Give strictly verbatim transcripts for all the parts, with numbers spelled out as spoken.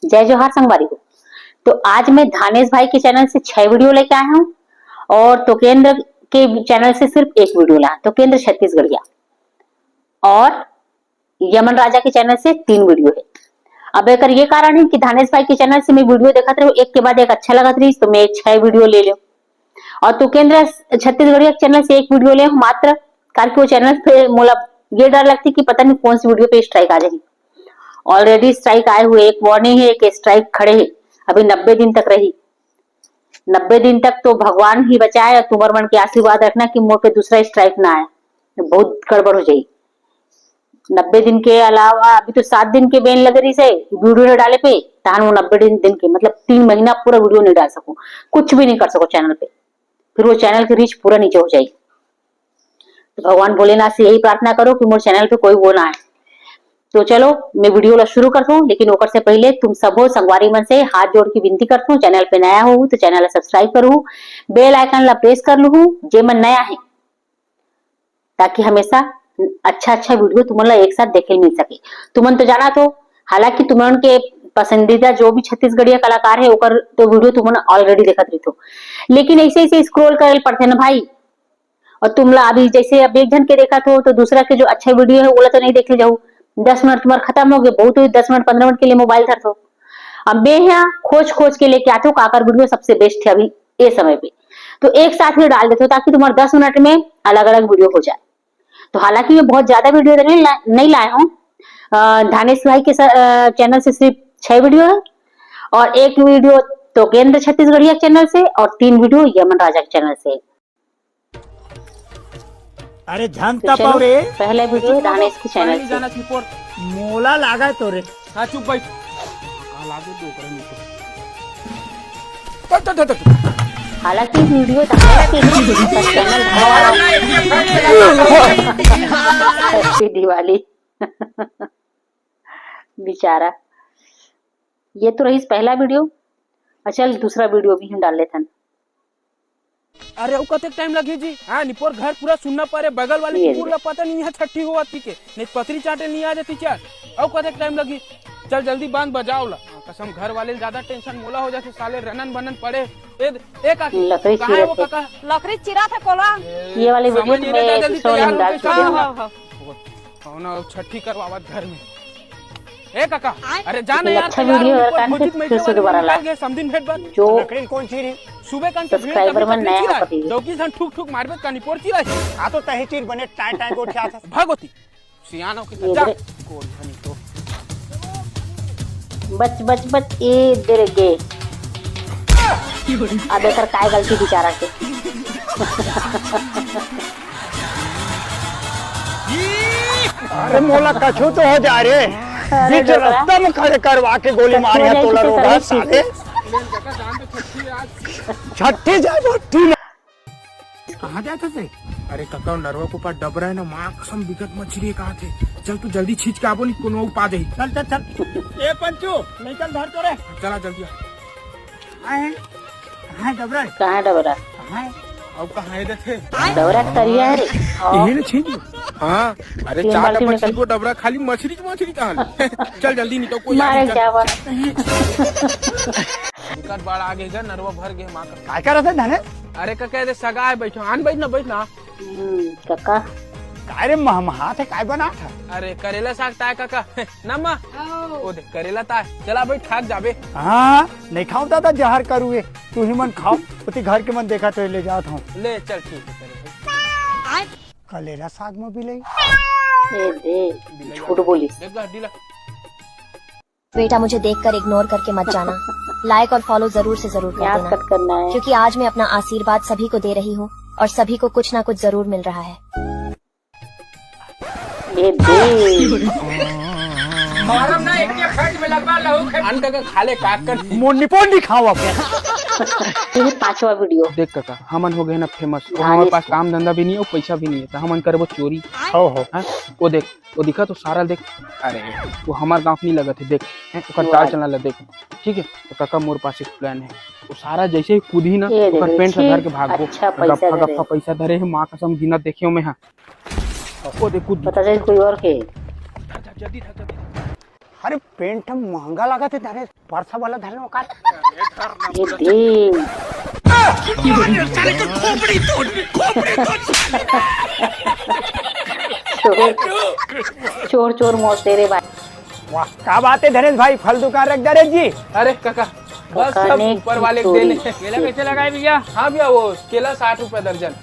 जय जोहार संगवारी हो। तो आज मैं धानेश भाई के चैनल से छह वीडियो लेके आया हूँ और तोकेंद्र के चैनल से सिर्फ एक वीडियो लाया, तोकेंद्र छत्तीसगढ़िया, और यमन राजा के चैनल से तीन वीडियो है। अब एकर ये कारण है कि धानेश भाई के चैनल से मैं वीडियो देखत रहूँ, एक के बाद एक अच्छा लगत रही, तो मैं छह वीडियो ले लें। और तोकेंद्र छत्तीसगढ़िया के चैनल से एक वीडियो ले हूँ मात्र, करके वो चैनल पे मोला ये डर लगती कि पता नहीं कौन सी वीडियो पे स्ट्राइक आ जाएगी। ऑलरेडी स्ट्राइक आए हुए, एक वार्निंग है, एक स्ट्राइक खड़े है, अभी नब्बे दिन तक रही। नब्बे दिन तक तो भगवान ही बचाए और तुमर मन के आशीर्वाद रखना कि मोर पे दूसरा स्ट्राइक ना आए, बहुत गड़बड़ हो जाई। नब्बे दिन के अलावा अभी तो सात दिन के बैन लगे रही से वीडियो नहीं डाले पे, तहन वो नब्बे दिन, दिन के मतलब तीन महीना पूरा वीडियो नहीं डाल सको, कुछ भी नहीं कर सको चैनल पे, फिर वो चैनल की रीच पूरा नीचे हो जाएगी। तो भगवान भोलेनाथ से यही प्रार्थना करो कि मोर चैनल पे कोई वो ना आए। तो चलो, मैं वीडियो ला शुरू करता हूँ, लेकिन ओकर से पहले तुम सबो संगवारी मन से हाथ जोड़ के विनती करता हूँ, चैनल पे नया हो तो चैनल ला सब्सक्राइब करू, बेल आइकन ला प्रेस कर लू, जे मन नया है, ताकि हमेशा अच्छा अच्छा वीडियो तुमन ला एक साथ देखे मिल सके। तुमन तो जाना तो, हालांकि तुमन के पसंदीदा जो भी छत्तीसगढ़िया कलाकार है, ओकर तो वीडियो तुमन ऑलरेडी देखत रहिथो, लेकिन ऐसे ऐसे स्क्रॉल करे पड़थे ना भाई। और तुम ला अभी जैसे अब एक झन के देखत हो तो दूसरा के जो अच्छा वीडियो है, ओला तो नहीं देखे जाऊ। दस मिनट तुम्हार खत्म हो गए, बहुत हुई, दस मिनट पंद्रह मिनट के लिए मोबाइल धरथो। अब मैं यहाँ खोज खोज के लेके आते हो काकर वीडियो सबसे बेस्ट है अभी ये समय पे, तो एक साथ में डाल देते हो ताकि तुम्हारे दस मिनट में अलग अलग वीडियो हो जाए। तो हालांकि मैं बहुत ज्यादा वीडियो नहीं ला, नहीं लाया हूँ। अ, धानेश भाई के सा- अ, चैनल से सिर्फ छह वीडियो है और एक वीडियो तोकेंद्र छत्तीसगढ़िया चैनल से और तीन वीडियो यमन राजा के चैनल से। अरे झन तो ता चलो, पाव रे। पहला वीडियो है धानेश के चैनल से। जाना छिपोर। मोला लागा तो रे। हाँ, चुप बैठ। काल आगे दो करे नहीं तो। तो, तो, तो, तो। हालांकि वीडियो धानेश के ही है, पर चैनल हैप्पी दिवाली। बेचारा, ये तो रहीस पहला वीडियो। अच्छा, चल दूसरा वीडियो भी हम डाल लेथन। अरे, अउ कतेक टाइम लगही जी? हाँ, निपोर घर पूरा सुन्ना परे, बगल वाले ये कुकुर ला पता नहीं यहाँ छट्ठी होवत थी के, नहीं पतरी चाटे नहीं आ जाती चार। अउ कतेक टाइम लगही? चल जल्दी बांध बजाओ ला। हाँ, कसम घर वाले ज्यादा टेंशन मोला हो जाथे, साले रनन बनन पड़े। ए, ए काकी, लकड़ी कहाँ है वो चिरत है। काका? लकड़ी चिरा था कोला। ये वाले वीडियो समझ में नहीं रहता, जल्दी तैयार होके चल। हाँ, हाँ, हाँ। कौन छट्ठी करवावत घर में? ए काका, अरे जा ना यार, अच्छा तैयार वीडियो हो, अगर कान से भोजित में फिर से दोबारा ला। निकल गए, समदिन भेंट बर। जो लकड़ी कौन सी रही? सुबह कान से भीड़ सब्सक्राइबर कभी में नया चिल्लाए। पति। दौकी सन ठुक ठुक मारबे कानी पोर चिल्लाए। आ तो तही चीर बने टाय टाय गोठिया था। भागोती। सियानो की ये जा। दे। कोल हनी तो। बच, बच, बच, ए दे रे गे। अब एकर काय गलती बेचारा के। अरे मोला कछु तो हो जा रे। अरे बीच डोकरा। रास्ता में खड़े करवा के गोली कछु हो मारिया जाए तोला तो रोगा कहीं साले। छट्ठी जाए छट्ठी ना। कहाँ जात हस रे? अरे कका, नरवा के ऊपर डबरा है ना, माँ कसम बिकट मछरी है कहा थे। चल तू जल्दी छींच के आबो, नहीं कोनो पा जाही। चल, चल, चल। ए पंचू, निकल धर तो रे। चला जल्दी आ। आए, कहाँ है डबरा? कहाँ है डबरा? कहाँ है? अब कहाँ है देखे? डबरा करिया है रे। यही ना छींच। हाँ, अरे तीन चार बाल्टी डब्बा में छींच को डबरा खाली मछरी की मछरी कहाँ ले? चल जल्दी निकल, कोई मारे आगे क्या चल। बात? बिकट बाढ़ आ गई गा, नरवा भर गए माँ का। काय करत है धने? अरे काका, एदे सगा है, बैठो। आन बैठ ना, बैठ ना। हम्म, काका। काय रे महमहा थे, काय बना था? अरे करेला साग ताय काका। ना माँ। आओ। ओ देख, करेला ताय। चला भाई, खाक जाबे। हाँ, नहीं खाओ दादा, जहर करू ए। तू ही मन खाओ, उती घर के मन देखा तो ले जात हूँ। ले, चल ठीक है, करेला। कलेरा साग में भी ले। ए दे, झूठ बोली। देख गा, हड्डी ला। बेटा, मुझे देखकर इग्नोर करके मत जाना। लाइक और फॉलो जरूर से जरूर कर याद देना, कट करना है। क्योंकि आज मैं अपना आशीर्वाद सभी को दे रही हूँ और सभी को कुछ ना कुछ जरूर मिल रहा है। ये दे। मारम ना, एक के फट में लगवा लहू खे-, अन का खा ले, का कर। मोर निपोर नहीं खाओ अब। ये पांचवा वीडियो। देख काका, हमन हो गए ना फेमस, वो धान हमारे पास इसको। काम धंधा भी नहीं है, पैसा भी नहीं है, तो हमन करबो चोरी। हो, हो। हाँ? वो देख, वो दिखा तो सारा देख। अरे, वो हमार गाँव के नहीं लगत है, देख, हैं? ओकर वो चाल आज। चलना ला देख, ठीक है? तो काका, मोर पास एक प्लान है। वो सारा जैसे ही कूदही ना, ये ओकर देखो, पेंट ला छी, धर के भागबो। अच्छा पैसा गप्पा, धरे। गप्पा पैसा धरे है, माँ कसम गिनत देखे हो मैं, हाँ। वो देख, कूद। पता चले कोई और के। धर, धर, जल्दी धर, जल्दी धर। अरे पेंट महंगा लागत हे, धनेश, परसा वाला धर लो का? ये दे। चोर, चोर, चोर मौत तेरे भाई। वाह, का बात हे धनेश भाई, फल दुकान रख दे रे जी। अरे काका, बस सब ऊपर वाले के देन हे। केला कैसे लगा हे भैया? हाँ भैया, वो केला साठ रुपया दर्जन।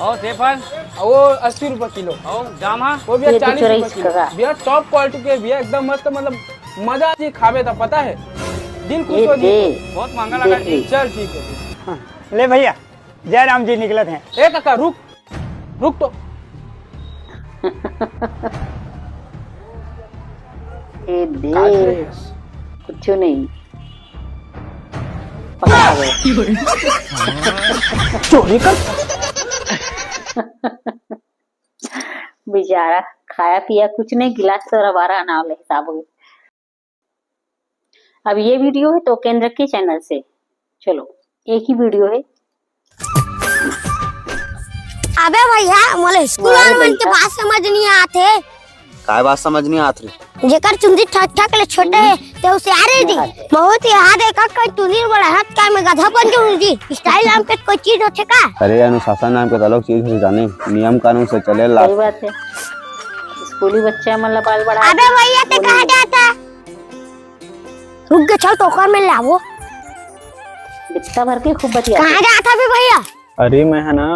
अउ सेब फल? वो अस्सी रुपया किलो। अउ जाम हा? वो भैया चालीस रुपया किलो। भैया top quality के भैया, एकदम मस्त, मतलब मजा आ जी खावे त पता हे, दिल खुश हो जी। बहुत महंगा लगा जी। चल ठीक हे। हाँ, ले भैया, जय राम जी निकलत हे। ए काका रुक, रुक तो। ए दे। कुछ नहीं। पकड़ा गया। चोरी कर। बेचारा खाया पिया कुछ नहीं, गिलास तो रबारा अनावले हिसाब हो गया। अब ये वीडियो हे तोकेंद्र के चैनल से। चलो, एक ही वीडियो हे। अबे भैया, मोला स्कूल वाले मन के बात समझ नहीं आत हे। काय बात समझ नहीं आत रे? जेकर चुंदी ठक ठक ले छोटे हे, ते उसे आ रे दी। बहुत ही हाथ एक कई चुंदी बड़ा हाथ का में गधा बन जाऊं जी। स्टाइल नाम के कोई चीज होथे का? अरे अनुशासन नाम के तो अलग चीज होथे जाने, नियम कानून से चले ला। सही बात हे। स्कूली बच्चा मन ला बाल बढ़ा अबे भैया, ते कहाँ जाता? रुक के चल, तोकर में लावो। बित्ता भर के खूब बतिया। कहाँ जात हवे भैया? अरे मैं है ना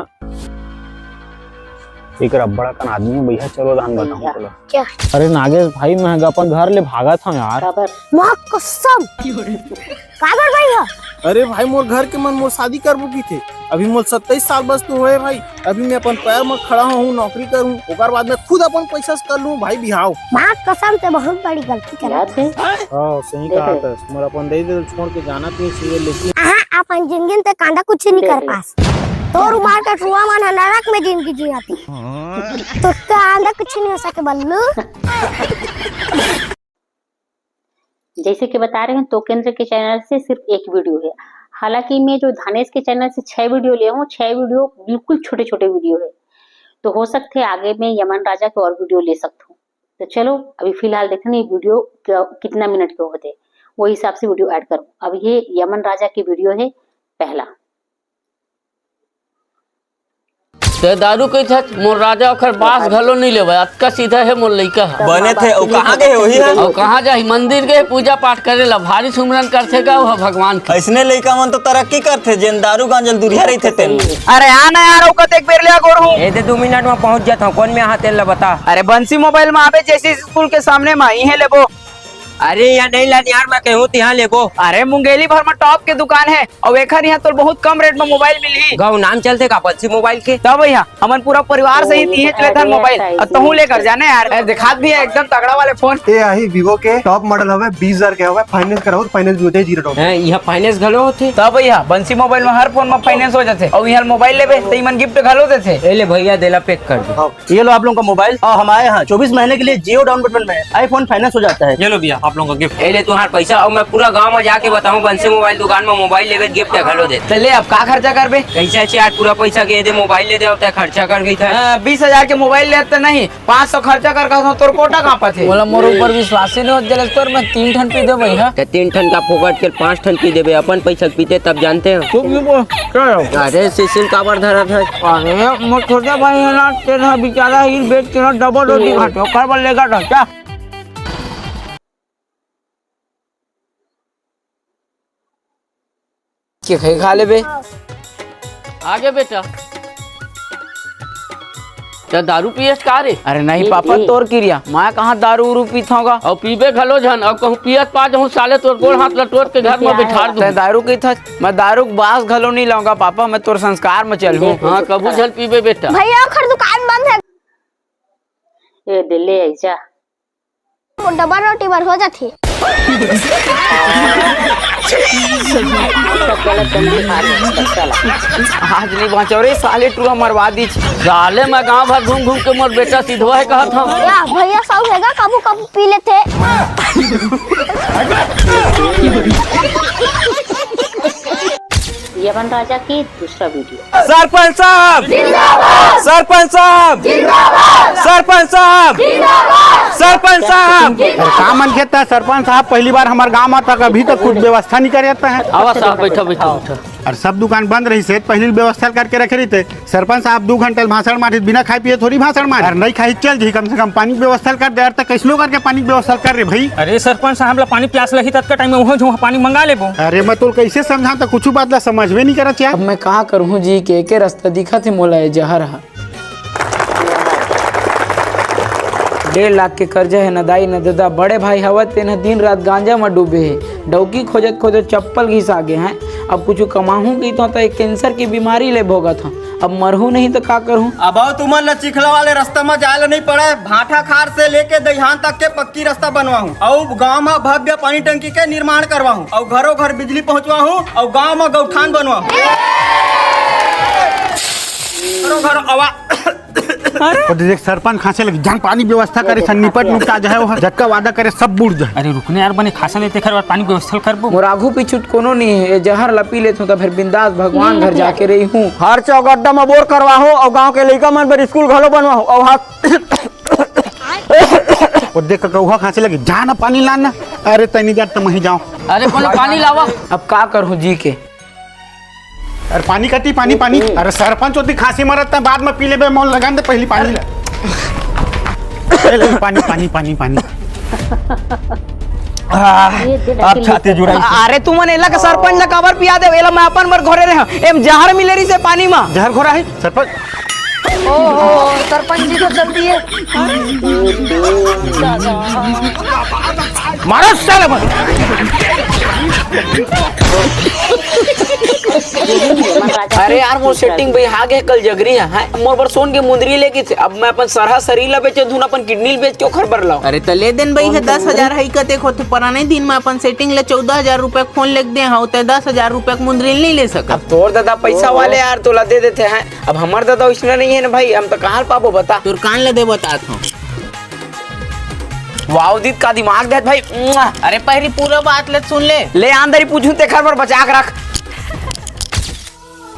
एक अब्बड़ अकन आदमी हे भैया, चलो धान बताऊं भैया। चलो। क्या? अरे नागेश भाई, मैं अपन घर ले भागत हूँ यार। काबर? माँ कसम। काबर भैया? अरे भाई, मोर घर के मन मोर शादी करबो की थे। अभी मोर सत्ताईस साल बस तो होए भाई। अभी मैं अपन पैर में खड़ा हूँ, नौकरी करूँ, ओकर बाद मैं खुद अपन पैसा से कर लूँ भाई बिहाव। माँ कसम से बहुत बड़ी गलती करत हे। हाँ, सही कहा था। मोर अपन दे दे छोड़ के जाना तो नहीं चाहिए, लेकिन हाँ, अपन जिंदगी ते कांदा कुछ नहीं कर पास। तोर उमर के छुआ मन ह नरक में जिंदगी जियाथे। तो कांदा कुछ नहीं हो सके बल्लू। जैसे कि बता रहे हैं, तोकेंद्र के चैनल से सिर्फ एक वीडियो है। हालांकि मैं जो धनेश के चैनल से छह वीडियो ले हूँ, छह वीडियो बिल्कुल छोटे छोटे वीडियो है। तो हो सकते है आगे मैं यमन राजा के और वीडियो ले सकता हूँ। तो चलो अभी फिलहाल देखते हैं ये वीडियो क्या, कितना मिनट के होते, वो हिसाब से वीडियो ऐड करूँ। अब ये यमन राजा की वीडियो है पहला। ते दारू कहिथस, मोर राजा ओखर बास घलो नइ लेवय, अतका सीधा हे मोर लइका ह। बने थे, अउ कहाँ गे हे ओही ह? अउ कहाँ जाही, मंदिर गे पूजा पाठ करे ला, भारी सुमरन करथे गा ओह भगवान के। अइसने लइका मन तो तरक्की करथे, जेन दारू गांजा ले दुरिहा रहिथे तेन। अरे आ ना यार, अउ कतेक बेर ले अगोरहूँ। ए दे, दू मिनट म पहुंच जात हूँ, कोन में आहा तेन ला बता। अरे बंसी मोबाइल म आबे, जैसे स्कूल के सामने म, इहें लेबो। अरे इहाँ नइ लान यार, मैं कहूँ तिहाँ लेबो। अरे मुंगेली भर म टॉप के दुकान हे, अउ एखर इहाँ तोर बहुत कम रेट म मोबाइल मिलही। गाँव नाम चलथे का बंसी मोबाइल के? तब भैया, हमन पूरा परिवार सहित इहें लेथन मोबाइल, अउ तहूँ लेकर जाने यार। ए, दिखात भी हे एकदम तगड़ा वाले फोन। ए आही Vivo के टॉप मॉडल हवे, बीस हजार के हवे, फाइनेंस कराओ, फाइनेंस भी हो जाए जीरो डाउन। हैं, इहाँ फाइनेंस घलो होथे? तब भैया, बंसी मोबाइल म हर फोन म फाइनेंस हो जाथे, अउ इहाँ मोबाइल लेबे त इमन गिफ्ट घलो देथे। ए ले भैया, देला पैक कर दे। हाँ। ये लो आप लोगों का मोबाइल और हमारे यहाँ चौबीस महीने के लिए जियो डाउन पेमेंट में आईफोन फाइनेंस हो जाता है। ये लो भैया आप लोगों का गिफ्ट। ए ले तुम्हारा पैसा, और मैं पूरा गांव में जाके बताऊं बंसी मोबाइल दुकान में मोबाइल लेबे गिफ्ट घलो दे। तो ले अब का खर्चा करबे? कैसे अच्छे आज पूरा पैसा के दे मोबाइल ले दे होता है खर्चा कर गई था। हाँ, बीस हजार के मोबाइल ले तो नहीं, पाँच सौ खर्चा कर का तोर कोटा कांपत हे। बोला मोर ऊपर विश्वास ही नहीं होत जलेश्वर, मैं तीन ठन पी दे भाई। हाँ, तो तीन ठन का फोकट के पाँच ठन पी देबे, अपन पैसा पीते तब जानते हैं। चुप नहीं बोल, क्या है? अरे सीसी म काबर धरत है? अरे मोर छोटे भाई है ना, तेरा बेचारा ही बेच के ना डबल रोटी खाते, ओकर बर लेगा था क्या? के खाई खा लेबे। आगे बेटा। त दारू पियस का रे? अरे नहीं पापा, तोर किरिया, मैं कहाँ दारू उरू पीथंव गा? अउ पीबे घलो झन, अउ कहूँ पियत पा जहूँ साले तोर गोड़ हाथ लटोर के घर म बिठार दूँ। तैं दारू पीथस? मैं दारू के बास घलो नहीं लाऊंगा पापा, मैं तोर संस्कार म चलहूँ। हाँ, कभू झन पीबे बेटा। भैया, ओखर दुकान बंद है। ए दे ले आई जा। वो डबल रोटी बर हो जाथे। आज नहीं बाँचो रे साले, टूरा मरवा दीच। साले मैं गांव भर घूम घूम के मोर बेटा सिधवा हे कहत हंव। या भैया सब हेगा, कभू कभू पी लेथे। ये सरपंच राजा की दूसरा वीडियो। सरपंच साहब जिंदाबाद। सरपंच साहब जिंदाबाद। सरपंच साहब जिंदाबाद। सरपंच साहब। अरे का मनखे त सरपंच साहब, पहली बार हमर गांव म तक अभी तक कुछ व्यवस्था नहीं करे रहता है। आवा साहब, बैठा, बैठा, बैठा। अउ सब दुकान बंद रहिस हे, पहली व्यवस्था करके रखे रहिते। सरपंच साहब दू घंटा ले भाषण मारिस, बिना खाए पिए थोड़ी भाषण मारिस। अरे नहीं खाई चल जी, कम से कम पानी के व्यवस्था कर दे यार, त कैसनो करके पानी के व्यवस्था कर रे भाई। अरे सरपंच साहब ला पानी प्यास लगही, ततका टाइम में उहों झोंहा पानी मंगा लेबो। अरे मैं तोल कैसे समझाऊं, त कुछु बात ला समझबे नहीं करत यार। अब मैं का करूं जी, के एके रास्ता दिखत हे मोला, ये जहर हा। डेढ़ लाख के कर्जा हे, न दाई न ददा, बड़े भाई हवत तेन ह दिन रात गांजा म डूबे हे। डौकी खोजत खोजत चप्पल घिसा गे हैं। अब कुछु कमाहूं कहिथंव त एक कैंसर के बीमारी ले भोगत हंव। अब मरहूं नहीं त का करहूं? अब अउ तुमन ल चिखला वाले रास्ता म जाए ल नहीं पड़े। भाटा खार से लेके दहिहान तक के पक्की रास्ता बनवाहूं, अउ गांव म भव्य पानी टंकी के निर्माण करवाहूं, अउ घरों घर बिजली पहुंचवाहूं, अउ गांव म गौठान बनवाहूं। घरों घर आवा। अरे ओ देख, सरपंच खांसे लगी, जान पानी व्यवस्था करे, सन निपट निपटा जाए, वो जतका वादा करे सब बूड़ जाए। अरे रुकने यार, बने खांसा लेते खर और पानी व्यवस्था करबो। मोर आघू पीछू त कोनो नहीं हे, ये जहर ला पी लेथंव त फिर बिंदास भगवान घर जाके रहिहूं। हर चौगड्डा म बोर करवाहूं अउ गांव के लइका मन बर स्कूल घलो बनवाहूं अउ हाथ ओ देख, ककौहा खांसे लगी, जा ना पानी लान ना। अरे तनी जा, त मही जाओ। अरे कोनो पानी लावा। अब का करहूं जी के? अरे पानी कती, पानी, पानी। अरे सरपंच होती खांसी मरत त बाद में पी लेबे, मोल लगन दे पहली पानी ले। ले, ले, पानी, पानी, पानी, पानी। आह, ये दे अब ढकेल छाती ले। जुड़ाई। अरे तुमन एला के सरपंच ला काबर पिया देव? एला मैं अपन बर घोरे रहे हंव। एम जहर मिले रहिसे पानी मा। जहर घोरा हे सरपंच? ओहो, सरपंच जी तो जल्दी है। मारो साले, मारो। अरे यार, मोर सेटिंग भाई आ गए, कल जगरी है, हैं? मोर बर सोन के मुंदरी लेके थे। अब मैं अपन सरहा शरीर ला बेचे धुन, अपन किडनी ला बेच के ओखर बर लाऊं। अरे त ले देन भाई, है दस हजार है, कते होथे, पराने दिन में अपन सेटिंग ला चौदह हजार रुपया के फोन लेके दे हंव, ते दस हजार रुपया के मुंदरी नहीं ले सकत। अब तोर दादा पैसा वाले यार, तोला दे देते हैं। अब हमर दादा वैसना नहीं है ना भाई, हम तो कहाँ पाबो बता। तोर कान ला दे बतात हंव। वाह उदित, का दिमाग देत भाई। मुआ। अरे पहली पूरा बात ले सुन ले। ले आंदरी पूछूं, तेखर बर बचा के रख।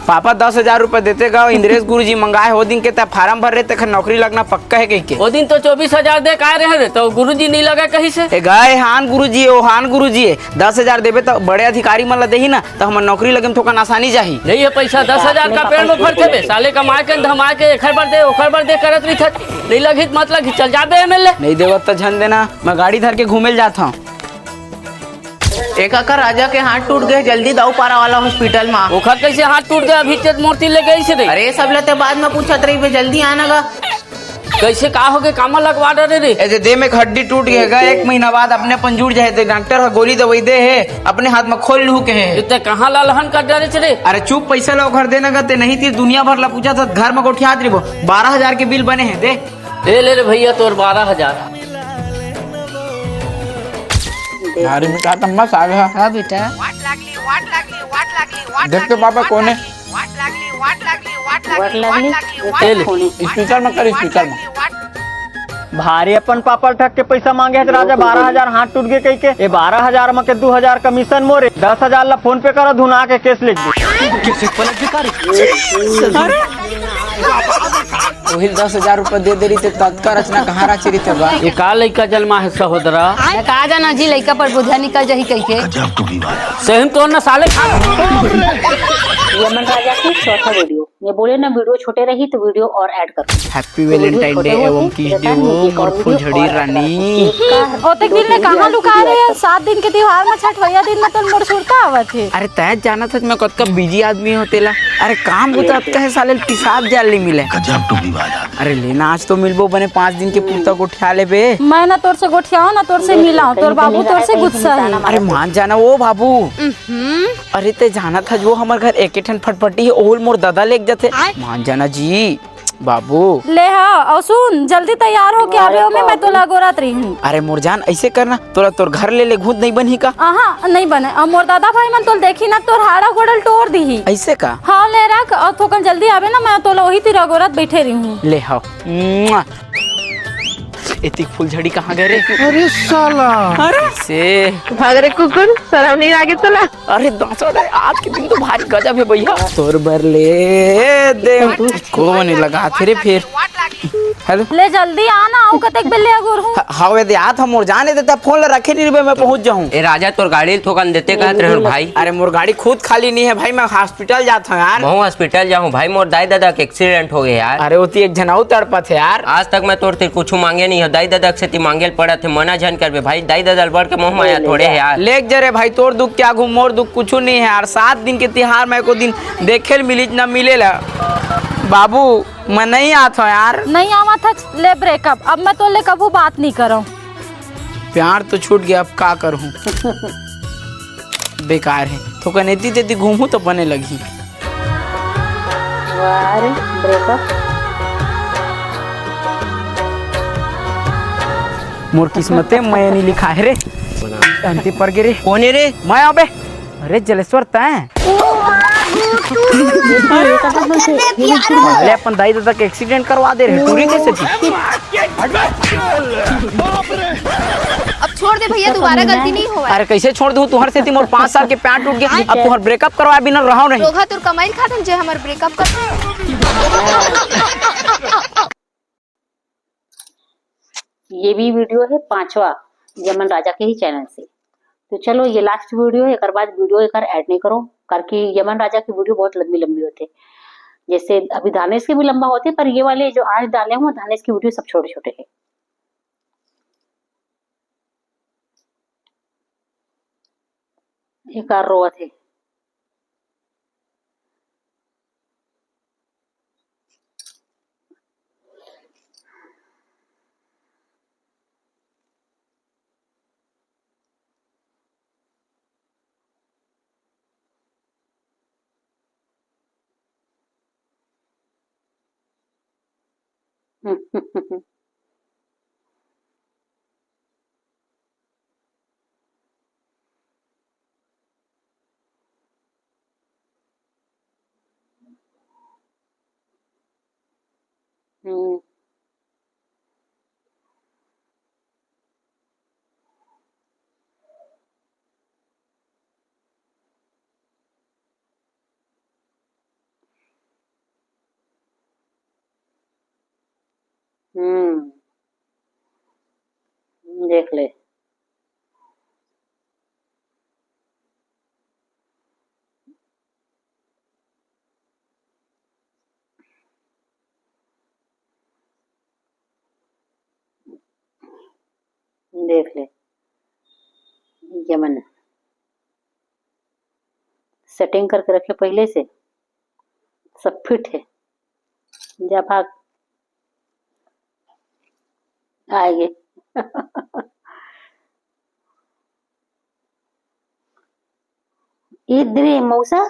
पापा दस हजार रुपए देते गा, इंद्रेश गुरुजी मंगाए हो दिन के, तब फार्म भर रहे, तेखर नौकरी लगना पक्का है कहिके। ओ दिन तो चौबीस हजार दे काय रहे रे, तो गुरुजी नहीं लगा कहीं से। ए गए हान गुरुजी, ओ हान गुरुजी है, दस हजार देबे तो बड़े अधिकारी मन ला देही ना, त हमर नौकरी लगे म थोकन आसानी जाही। नहीं है पैसा, दस हजार का पेड़ में फरथे बे। साले कमाए के, धमाए के, एखर बर दे, ओखर बर दे करत रहिथस। नहीं लगही त मत लगही, चल जाबे एम एल ए। नहीं देवत त झन देना, मैं गाड़ी धर के घूमे ल जात हंव। ए काका, राजा के हाथ टूट गए, जल्दी दाऊ पारा वाला हॉस्पिटल मा। ओखर कैसे हाथ टूट गए? अभी ते मोर तीर ले गइस रे। अरे सब ला ते बाद में पूछत रहिबे, जल्दी आना गा। कैसे का होगे, कामा लगवा डरे रे? ए दे, दे में एक हड्डी टूट गए गा, एक महीना बाद अपने अपन जुड़ जाए, ते डॉक्टर ह गोली दवाई दे हे, अपने हाथ में खोल लूहू के हे। ते कहाँ ला लहन कर डरे रे? अरे चुप, पैसा ला ओखर देना गा, ते नहीं ती दुनिया भर ला पूछा था, घर में गोठियात रहिबो। बारह हजार के बिल बने हे, दे। ए ले रे भैया, तोर बारह हजार। भारी मिठात अम्मा साग ह। हाँ बेटा। देख तो पापा कोन हे। वाट लागली, ए ले। स्पीकर में कर, स्पीकर में। भारी अपन पापा ल ठग के पैसा मांगे हे त राजा, बारह हजार हाथ टूट गे कहिके। ए बारह हजार म के दू हजार कमीशन मोरे, दस हजार ला फोन पे करा, धुना के केस लिख दे। वही दस हजार रुपया दे दे रहिते, ततका रचना कहाँ रचे रहिते बा? ये का लइका जलमा है सहोदरा? मैं का जाना जी, लइका पर बोझा निकल जाही कहिके। सही में तोर न साले खा। यमन राजा की चौथा वीडियो। ये बोले ना, वीडियो छोटे रही तो वीडियो और ऐड कर। Happy Valentine Day एवं kiss day, वो मोर फुलझड़ी रानी। ओतेक दिन ले कहाँ लुका रहे यार? सात दिन के त्योहार में, छठवैया दिन में तो मोर सुरता आवत हे। अरे तय जानत हस मैं कतका बिजी आदमी हो तेला। अरे काम बुता अतका हे साले, पिसाब जाल नहीं मिले। गजब टुकड़ी बात। अरे लेना, आज तो मिलबो बने, पाँच दिन के पुरता गोठिया लेबे। मैं ना तोर से गोठियाओ ना तोर से मिलाओ, तोर बाबू तोर से गुस्सा है। अरे मान जाना वो बाबू। अरे ते जानत हस वो हमर घर एके ठन फटफटी हे, ओहू ल मोर ददा लेग जथे। मान जाना जी बाबू। ले हा, अउ सुन, जल्दी तैयार होके आबे ओमे, मैं तोला अगोरत रही हूँ। अरे मोर जान, ऐसे करना, तोला तोर घर ले ले घूत नहीं बनही का? आहा, नहीं बने। अउ मोर दादा भाई मन तोल देखी ना, तोर हाड़ा गोड़ल टोर दीही। ऐसे का? हाँ, ले रख, अउ थोकन जल्दी आबे ना, मैं तोला वही तीर अगोरत बैठे रही हूँ। ले हा। मुआ। एतिक फुलझड़ी कहाँ गए रे? अरे साला। अरे से भाग रे कुकुर, शरम नहीं लागे तोला? अरे दासड़, आज के दिन तो भारी गजब है भैया। तोर बर ले दे। को नहीं लगा थे रे फिर। हेलो। ले जल्दी आ ना, आऊ कतेक बेर ले अगुर हूँ। ह-, हवे दे आत हम, मोर जाने देता, फोन ला रखे नहीं रे, मैं पहुंच जाऊं। ए राजा, तोर गाड़ी ल थोकन देते कहत रहे भाई। अरे मोर गाड़ी खुद खाली नहीं है भाई, मैं हॉस्पिटल जात हूँ यार। महू हॉस्पिटल जाहूँ भाई, मोर दाई ददा के एक्सीडेंट हो गए यार। अरे ओती एक झन अउ तड़पत है यार। आज तक मैं तोर से कुछ मांगे नहीं हो, दाई ददा के सेती मांगे ल पड़त है, मना झन करबे भाई, दाई ददा ल बढ़ के मोह माया थोड़े है यार। लेक जरे भाई, तोर दुख के आगू मोर दुख कुछ नहीं है यार। सात दिन के तिहार में एको दिन देखे ल मिलिच ना मिले ला। बाबू, मैं नहीं आत हूँ यार। नहीं आवत हच, ले ब्रेकअप। अब मैं तोले कभू बात नहीं करऊँ। प्यार तो छूट गया, अब का करूँ? बेकार है, थोकन एती तेती घूमू तो बने लगही। वाह रे, ब्रेकअप। मोर किस्मते मैं नहीं लिखा है रे। अंति पर गे रे। कोने रे? मैं अबे। अरे जलेश्वर तैं। अरे अपन दाई ददा के एक्सीडेंट करवा दे रहे टूरी के सेती। अब छोड़ दे भैया, दोबारा गलती नहीं होगा। अरे कैसे छोड़ दूं? तुहर सेती मोर पाँच साल के प्यार टूट गया, अब तुहर ब्रेकअप करवा बिना रहो नहीं। रोगा तोर कमाई खातन जे हमर ब्रेकअप कर। ये भी वीडियो है पांचवा यमन राजा के ही चैनल से। तो चलो, ये लास्ट वीडियो है, एकर बाद वीडियो एकर ऐड नहीं करो, करके यमन राजा की वीडियो बहुत लंबी लंबी होते। जैसे अभी धानेश के भी लंबा होते, पर ये वाले जो आज डाले हुए धानेश की वीडियो सब छोटे छोटे हैं। एकर रोवत है। हम्म। हम्म। देख ले। देख ले, यमन सेटिंग करके रखे पहले से, सब फिट है। जा भाग, आएंगे। इधरे मौसा,